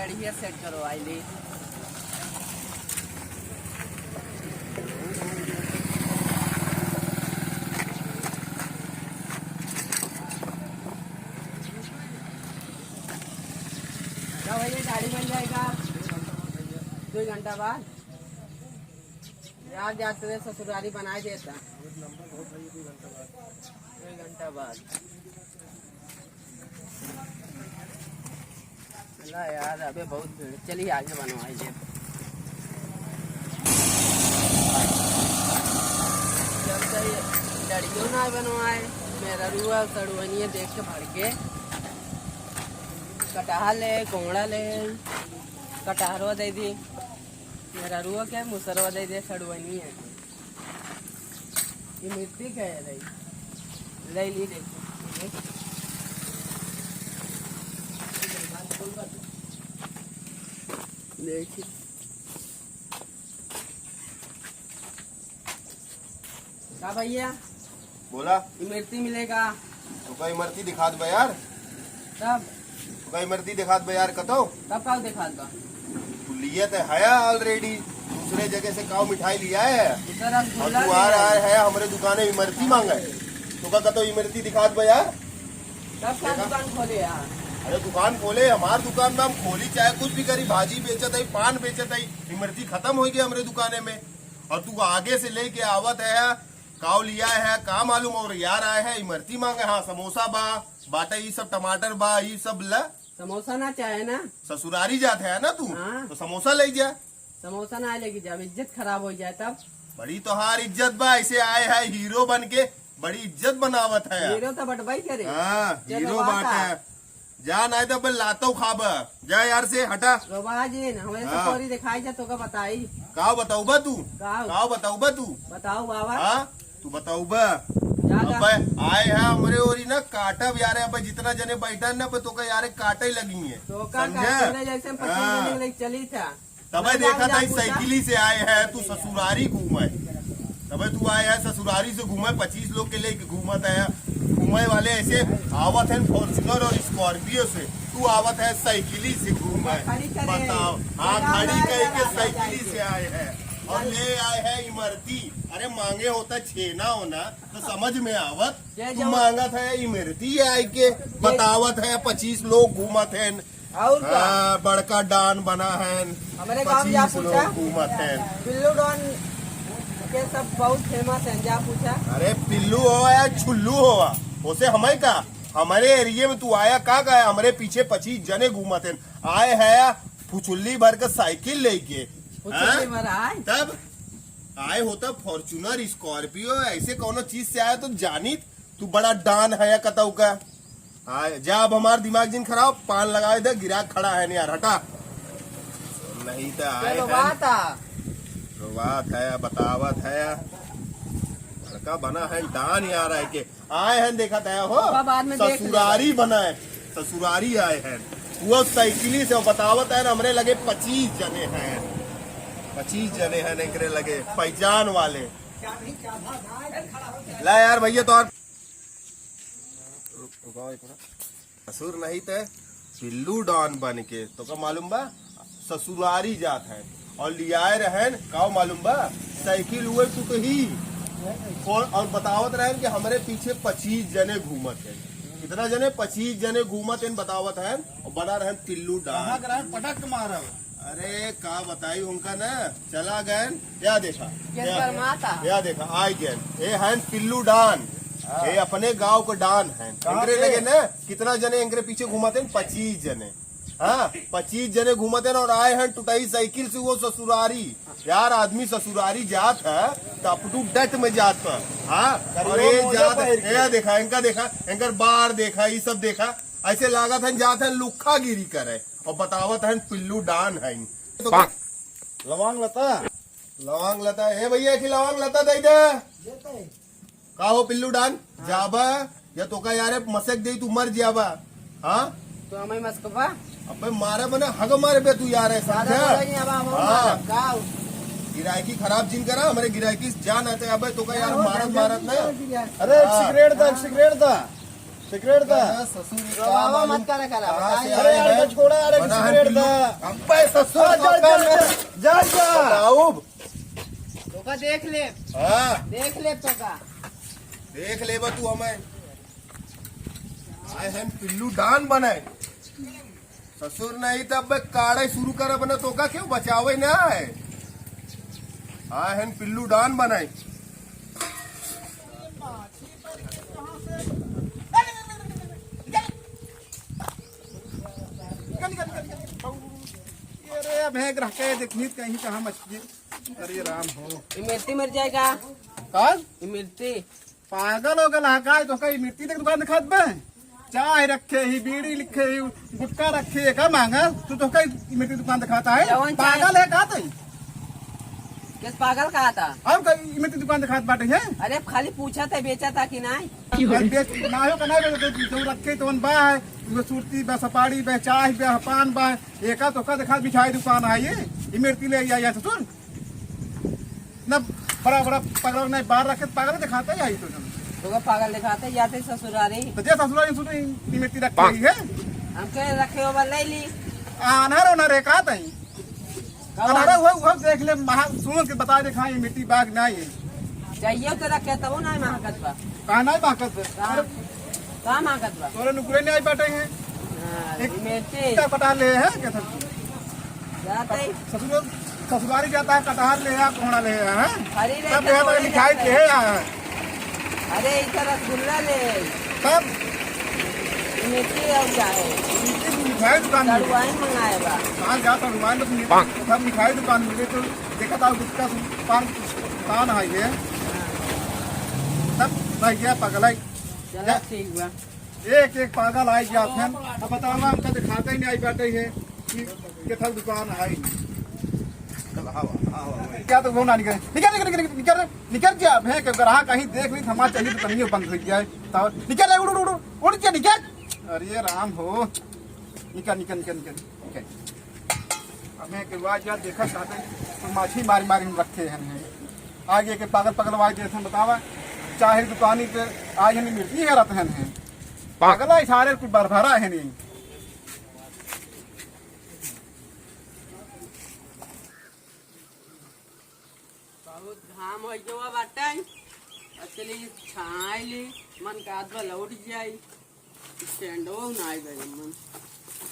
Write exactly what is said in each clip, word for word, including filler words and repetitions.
बढ़िया सेट करवाई ली। क्या भैया, गाड़ी बन जाएगा दो घंटा बाद? यार, जाते हुए ससुरारी बनाए देता। दो घंटा बाद। ना यार, अबे बहुत भीड़। चलिए आगे बनवाई ले। जब से ये लड़ियो ना बनवाए, मेहररुआ सड़ुअनिया देख के भड़के। कटहा ले, कोंहड़ा ले, कटहरवा दे दी। मेहररुआ के मुसरवा दे दे, सड़ुअनिया। ये मिट्टी का है, ले, ले ली, देखो। देखिए। का भैया? बोला। इमरती मिलेगा? तोका इमरती दिखात बा यार। तब? तोका इमरती दिखात बा यार, कतो? तब का दिखात बा? तू लिए तो है already, दूसरे जगह से काव मिठाई लिया है। दूसरा और रसगुल्ला तू आ लिया रहा है। है हमरे दुकाने इमरती मांगा है। तोका कतो इमरती दिखात बा यार? तब का देखा? दुकान खोले यार? अरे दुकान खोले, हमार दुकान में हम खोली चाहे कुछ भी करी, भाजी बेचत है, पान बेचत है, इमरती खत्म हो गया हमरे दुकाने में। और तू आगे से लेके आवत है, काव लिया है, का मालूम, और यार आए है, इमरती मांगे, हाँ, समोसा बा, बाटे, ई सब टमाटर बा, ई सब ला। समोसा ना चाहे ना? ससुरारी जात है ना तू, हाँ। तो समोसा ले जा। समोसा ना लेके जाब, इज्जत खराब हो जाए तब। बड़ी तोहार इज्जत बा, ऐसे आए है हीरो बन के, बड़ी इज्जत बनावत है। हीरो तो बटवाई करे। हाँ, चल हीरो बात बाटे। आ। जा, नाहीं तो अपन लातो खाब। जा यार से, हटा। रोबा जी, न, हमरे से हाँ। परी दिखाई जा, तोका बताई। काव बताउबा तू? काव? काव बताउबा तू? बताओ बाबा। हाँ? तू बताउबा? जा, जा। अबे, आए है हमरे ओरी ना, काटब यारे, अबे जितना जने बैठन ना, अबे तोका यारे काटे लगी है। तोका समझे? काटे जैसे हम पच्चीस हाँ। जने लेके चली था। तबे देखा था, साइकिली से आए है, तू ससुरारी घूमे। तबे तू आए है, ससुरारी से घूमे, पच्चीस लोग के लेके घूमत है। घूमे वाले ऐसे आवत है Fortuner और Scorpio से, तू आवत है साइकिली से घूमे। खड़ी करे। बताओ, हाँ, खड़ी करके साइकिली से आए है और ले आए है इमरती। अरे, मांगे होता छेना होना तो समझ में आवत, तू मांगत है इमरती आए के, बतावत है पच्चीस लोग घूमत है। और का? हाँ, बड़का डॉन बना है। हमरे गाँव में जा पच्चीस लोग पूछा। घूमत है। पिल्लू डॉन के सब बहुत famous है, जा पूछा। अरे पिल्लू हो या छुल्लू हो, उसे हमें का? हमारे एरिया में तू आया का, का है? हमरे पीछे पच्चीस जने घूमत हैं। आए है फुचुल्ली भर के साइकिल लेके। फुचुल्ली हाँ? भर आए? तब आए होता Fortuner, Scorpio, ऐसे कौनो चीज से आया तो जानित तू बड़ा डॉन है या कतऊ का। हाँ, जा, अब हमार दिमाग जिन खराब, पान लगावे दे, गिराक खड़ा है नहीं यार, हटा। नहीं तो आए चलो, हैं। बात आ। तो बात है, बतावत है। लड़का बना है डॉन यार, आए के आए हैं, देखत है हो। बाबा, बाद में देख लेगा। ससुरारी बना है, ससुरारी आए हैं। वो साइकिली से बतावत है ना, हमरे लगे पच्चीस जने हैं, पच्चीस जने हैं एकरे लगे, पहचान वाले। ला यार भैया, तो और रुक, रुकाओ एक मिनट। ससुर नहीं ते पिल्लू डॉन बन के, तोका मालूम बा, ससुरारी जात है और लियाए रहन, का मालूम बा, साइकिल हुए टूटही। और, और बतावत रहन कि हमरे पीछे पच्चीस जने घूमत हैं। कितना जने? पच्चीस जने घूमत हैं, बतावत हैं, और बना रहन पिल्लू डॉन। कहाँ के रहन? पटक के मारब। अरे का बताई उनका ना, चला गए, या देखा, ये या, शर्माता। या देखा, आ गए। ये हैं पिल्लू डॉन, हाँ। ये अपने गांव के डॉन हैं। कहाँ एकरे के? लगे ना, कितना जने एकरे पीछे घूमत हैं? पच्चीस जने। हाँ, पच्चीस जने घूमत हैं और आए हैं टुटाई साइकिल से वो ससुरारी। यार, आदमी ससुरारी जात है तो up to date में जात है। हाँ, और करियो ये मोजा जात है, पहिर के। ये देखा, इनका देखा, इनकर बार देखा, ये सब देखा, ऐसे लागत है जात है लुक्खागिरी करे। और बतावत हन पिल्लू डान हइन। तो लवांग लता। लवांग लता, ए भैया, एक लवांग लता दे दे। का हो पिल्लू डान, हाँ। जाबा या तोका यार मसक दे, तू मर जाबा। हाँ? तो हमें मसकबा? अबे मारे बने हग मारे बे तू यार, है दादा समझा? बोला नहीं, अब हम हाँ। मारब, का हो? गिराकी खराब जिन करा, हमरे गिराकी जान आते, अबे तोका यार का हो, मारत, धंधा मारत नहीं ना। चल दिया। अरे, एक हाँ। सिगरेट दा, एक सिगरेट दा। सिगरेट दा। अरे ससुर, ये का बाबा मालूम मत करा करा, कहाँ से बताइए। अरे आए यार, हैं? छोड़ा यार, बना है सिगरेट पिल्लू। दा। अबे ससुर, हाँ, जा, पकड़ जा, ले। जा, जा। बताओ। तोका देख ले। हाँ। देख ले तोका। देख लेबा तू हमें। आए हैं पिल्लू डॉन बने। ससुर नहीं तब बे काढ़े शुरू करब ना, तोका क्यों बचावे ना है? आए हैं पिल्लू डॉन बने। निकल, निकल, निकल, निकल। ये रे, अब है ग्राहक है, देखनी कहीं कहाँ मछली। अरे राम हो। ये मिर्ची मर जाएगा। का? ये मिर्ची। पागल हो गया का? तोका ई मिर्ची के दुकान दिखात बे? चाय रखे ही, बीड़ी लिखे ही, गुटखा रखे ही, का मांगा? तू तोका ई मिर्ची दुकान दिखाता है? जवन चाय पागल है का तई? किस पागल का आता? और का ई मिर्ची दुकान दिखात बाटे है? अरे खाली पूछा था, बेचा था कि नहीं? अरे बेच, ना हो का नहीं, जो, जो रखे तो बा है, वो सुरती बा, सपाड़ी बा, चाय बा, पान बा, एका तोका दिखात मिठाई दुकान है ये, ई मिर्ची ले आया ससुर। ना बड़ा बड़ा पगला नहीं बाहर रखे, पागल दिखाते ही आई तो जन। तो का पागल दिखाते जाते ससुरारी। तो जे ससुरारी सुनो, ई मिट्टी रख के ही है। हम के रखे हो बा ले ली। अनहर ओनहर एक आत है। कब अनहर आ- हुआ, हुआ देख ले, महा-, सुनो के बता दे, हाँ, ई मिट्टी बाग नहीं है। चाहिए तो रखे तब ना महकत बा। कहाँ नहीं महकत बा? कहाँ? का मांगत बा? तोरे नुकरे नहीं आई बाटे हैं। हाँ, एक मिर्ची। का पटा ले है, क्या था? जाते ही। ससुर, ससुरारी जाता है, कटहर ले आ, कोहड़ा ले आ, हैं? हरी ले तब तो यहाँ पर कोहड़े मिठाई जाते के हैं। है आ। अरे, इधर रसगुल्ला ले। तब? मिर्ची और क्या है? मिर्ची की मिठाई दुकान में। सड़ुआइन मंगाए बा। कहाँ जा सड़ुआइन, बस मिर्ची, सब मिठाई दुकान मिले तो देखा था, उसका पान, पान है ये। हाँ। तब रह गया पगलाई। चला, जा। ठीक बा। एक एक पागल आई जात हैं। अब बतावा, हमका दिखाते ही नहीं आई बाटे है कि केथर दुकान है। चल, आवा, आवा, आवा। क्या तो घूमना निकल, निकल, निकल, निकल, निकल, निकल जा। भैं के ग्राहक कहीं देख ली, हमार चाहिए तो तनियो बंद हो जाए। तो निकल, उड़, उड़, उड़, उड़, उड़ जा, निकल। अरे राम हो, निकल, निकल, निकल, निकल, निकल। अब मैं के वाज यार देखा चाहते हैं, तो माछी मारी मारी हम रखे हैं, हैं। आगे के पागल पागल वाज जैसे बतावा, चाहे दुकानी पे आज हम मिर्ची है रहते हैं, हैं। पागल है सारे, कुछ बरभरा है नहीं। बहुत घाम होइ गवा बाटे, असली छाई ली, मन का आदमी लौट जाई। स्टैंडो ना आई गए मन।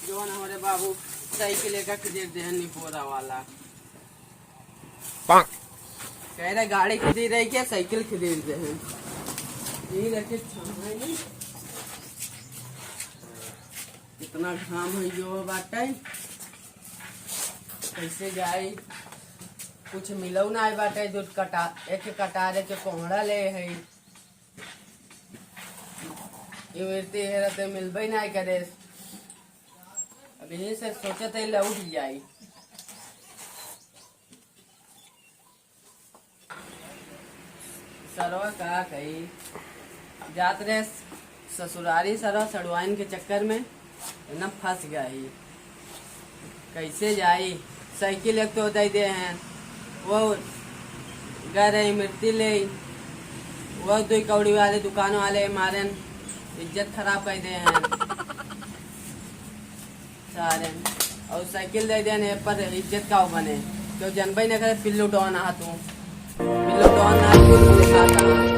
जवन हमारे बाबू साइकिल लेकर खरीद दे हैं निपोरा वाला। कह रहे गाड़ी खरीद रही क्या, साइकिल खरीद दे हैं। यही रखे छाई ली। इतना घाम होइ गवा बाटे, कैसे जाई? कुछ मिलौ ना बाटे, दो कटा, एक कटार के कोहड़ा ले है। ये मेरे ते हेरा ते मिलबे ना करे। अब यही से सोचत है लौट जाई। सरवा का कही, जात रहे ससुरारी, सरवा सड़ुआइन के चक्कर में एकदम फंस गया ही। कैसे जाई? साइकिल एक तो दे दे हैं, वो गए रहे मिर्ची ले, वो दो कौड़ी वाले दुकान वाले मारन इज्जत खराब कर दे हैं। सारे। और साइकिल दे देने पर इज्जत का बने? क्यों जनबे न करे, पिल्लू डॉन आ तू। पिल्लू डॉन आ तू, दिखाता।